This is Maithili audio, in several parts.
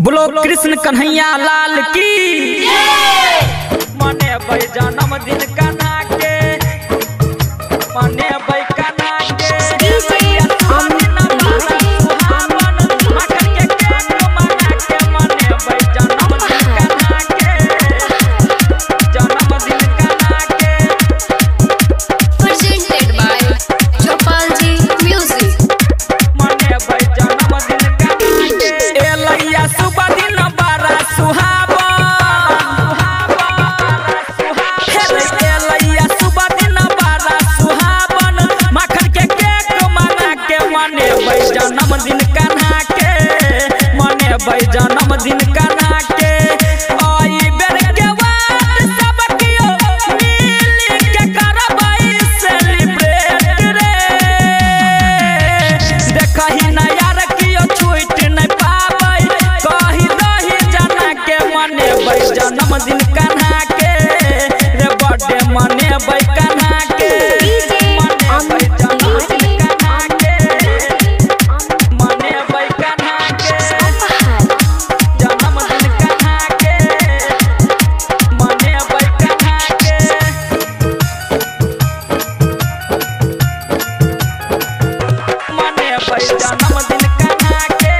बोलो कृष्ण कन्हैया लाल की मनेबै जन्मदिन कान्हा के, मनेबै कान्हा के। माखन के केक मना के मनेबै जन्मदिन कान्हा के, जन्मदिन कान्हा के। Presented by Chopal Ji Music. मनेबै जन्मदिन कान्हा के। एलैया सुबह दिन बड़ा सुहावन, एलैया सुबह दिन बड़ा सुहावन, माखन के केक मना के मनेबै जन्मदिन कान्हा के, मनेबै जन्मदिन कान्हा के। आई बेर के बाद सब कियो मिल के करबै सेलिब्रेट रे, देखही ना यार कियो छूट नहीं पाबै, कही दही जना के मनेबै जन्मदिन कान्हा के रे, बर्थडे मनेबै कान्हा के, मनेबै जन्मदिन कान्हा के, मनेबै कान्हा के, जन्मदिन कान्हा के, मनेबै कान्हा के। मनेबै जन्मदिन कान्हा के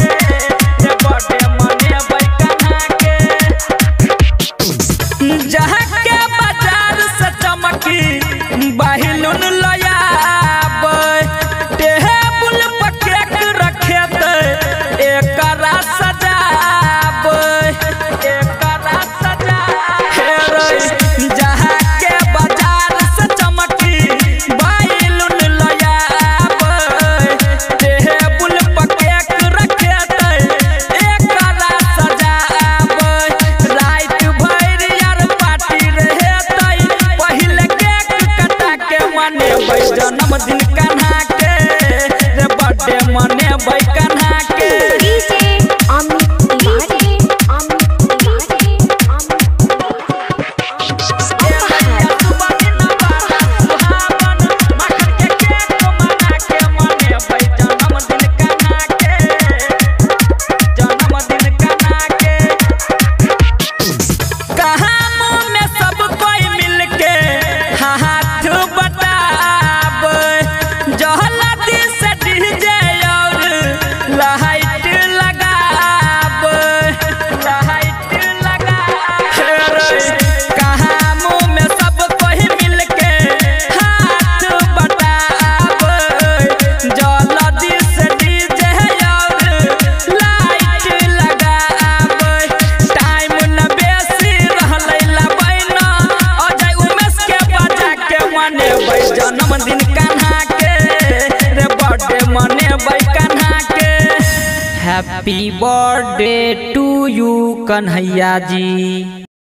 रे, बर्थडे मनेबै कान्हा के। जहाँ के बाजार से चमकी बहिलुन लयाबै, टेबुल पर केक रखेतै एकरा सजाबै, एकरा सजाबै। जहाँ के बाजार से चमकी बहिलुन लयाबै, टेबुल पर केक रखेतै एकरा सजाबै। राति भरि यार पार्टी रहेतै, पहिले केक कटा के मनेबै जन्मदिन कान्हा के रे, बर्थडे मनेबै कान्हा के। एलैया सुबह दिन बड़ा सुहावन, माखन के केक मना के मनेबै जन्मदिन कान्हा के, जन्मदिन कान्हा के। कहाँ में सब कोई मिलके हाथ बटाबै, जहलती से डीजे और लाइट लगाबै, लाइट लगाबै। कहाँ में सब कोई मिलके हाथ बटाबै, जल्दी से डीजे और लाइट लगाबै। टाइम न बेसी रहलै लबैना, अजय उमेश के बजा के मनेबै जन्मदिन कान्हा के रे, बर्थडे मनेबै कान्हा के। Happy birthday to you Kanhaiya ji.